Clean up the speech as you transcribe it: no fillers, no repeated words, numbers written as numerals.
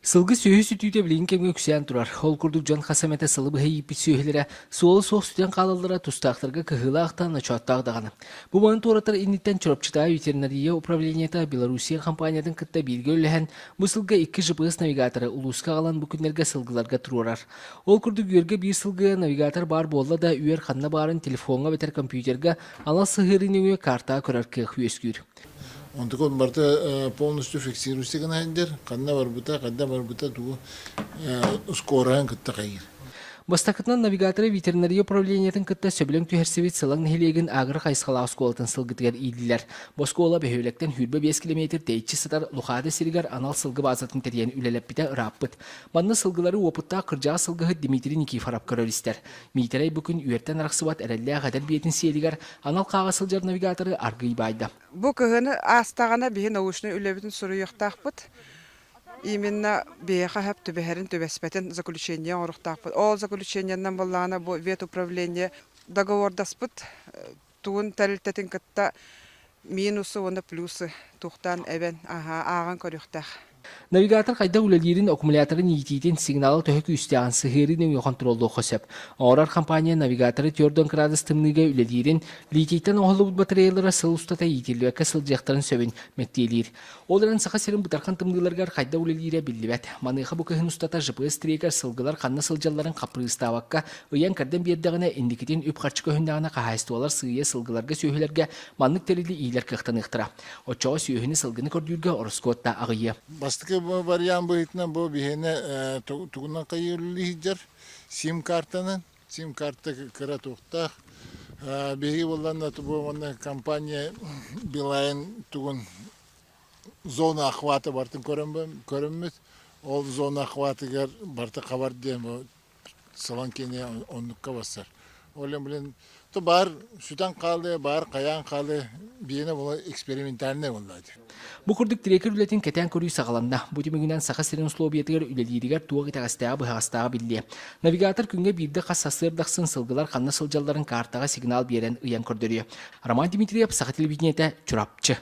Сылгы сүөһү сүтүүтэ билигин кэмҥэ үксээн турар. Ол курдук дьон хас эмэтэ сылы быһа ииппит сүөһүлэрэ суола суох сүтэн хаалаллара тустаахтарга кыһыылаах да, ночооттоох даҕаны. Бу маны туоратар инниттэн Чурапчытааҕы ветеринария управлениета Белоруссия компаниятын кытта бииргэ үлэлэһэн, бу сылга икки GPS-навигаторы улууска аҕалан бу күннэргэ сылгыларга туруорар. Ол курдук үөргэ биир сылгыга навигатор баар буолла да, үөр ханна баарын телефоҥҥа эбэтэр компьютерга анал сыһыарыы нөҥүө картаҕа көрөр кыах үөскүүр. Онтукун барыта полностью фиксируйся гына сылдьар, ханна барбыта, хайда барбыта тугу скороһын кытта хайыыр. Бастакытынан навигаторы ветеринария управлениетын кытта сөбүлэҥ түһэрсибит Сылаҥ нэһилиэгин агро хайысхалаах оскуолатын сылгытыгар иилдилэр. Бу оскуола бөһүөлэктэн 25 километр тэйиччи сытар Лухаада сиригэр анал сылгы баазатын тэрийэн үлэлэппитэ ырааппыт. Манна сылгылары уопуттаах кырдьаҕас сылгыһыт Дмитрий Никифоров көрөр-истэр. Миитэрэй бу күн үөртэн арахсыбат эрэллээх эдэр биэтин сиэлигэр анал хааҕа сылдьар навигаторы аргыый баайда. Бу кыһыны аастаҕына биһи научнай үлэбитин суруйуохтаахпыт. Именно биһиэхэ сөп түбэһэрин түбэспэтин заключение оҥоруохтаахпыт. Ол заключениенан буоллаҕына бу ветуправление договордаспыт тугун тэрилтэтин кытта минусы уонна плюсы туохтаан эбэн ааҕан көрүөхтээх. Навигатор хайдах үлэлиирин, аккумуляторын иитиитин, сигнала төһө күүстээҕин, сыһыарыы нөҥүө хонтуруоллуохха сөп. Оҥорор компания навигаторы 40 градус тымныыга үлэлиирин, литийтэн оҥоһуллубут батареялара сыл устата иитиллибэккэ сылдьыахтарын сөбүн мэктиэлиир. Ол эрэн Саха сирин бытархан тымныыларыгар хайдах үлэлиирэ биллибэт. Маныаха бу кыһын устата GPS-трекер сылгылар ханна сылдьалларын хаппырыыстаабакка ыйан-кэрдэн биэрдэҕинэ, инникитин үп-харчы көһүннэҕинэ хаһаайыстыбалар сыыйа сылгыларга-сүөһүлэргэ маннык тэрили иилэр кыахтаныахтара. Оччоҕо сүөһүнү-сылгыны көрдүүргэ ороскуот да аҕыйыа. Бастакы вариант быһыытынан бу биһиэнэ тугунан хайыылыы сылдьар сим-картанан сим-карта кыра туохтаах. Биһиги буолланна бу уонна компания Билайн тугун зона охвата бартын көрөммүт. Ол зона охватыгар барыта хабар диэн бу салон киэнэ оннукка бассар. Ол блин то баар сүтэн хаалыы, баар хайаан хаалыы биэнэ була экспериментальный буолла. Бу курдук трекер үлэтин кэтээн көрүү саҕаланна. Бу түмүгүнэн Саха сирин условиятыгар үлэлииригэр туох итэҕэстээҕэ-быһаҕастааҕа биллиэ. Навигатор күҥҥэ биирдэ хас сарсыарда ахсын сылгылар ханна сылдьалларын картаҕа сигнал биэрэн ыйан көрдөрүө. Роман Дмитриев, Саха телевидениетэ, Чурапчы.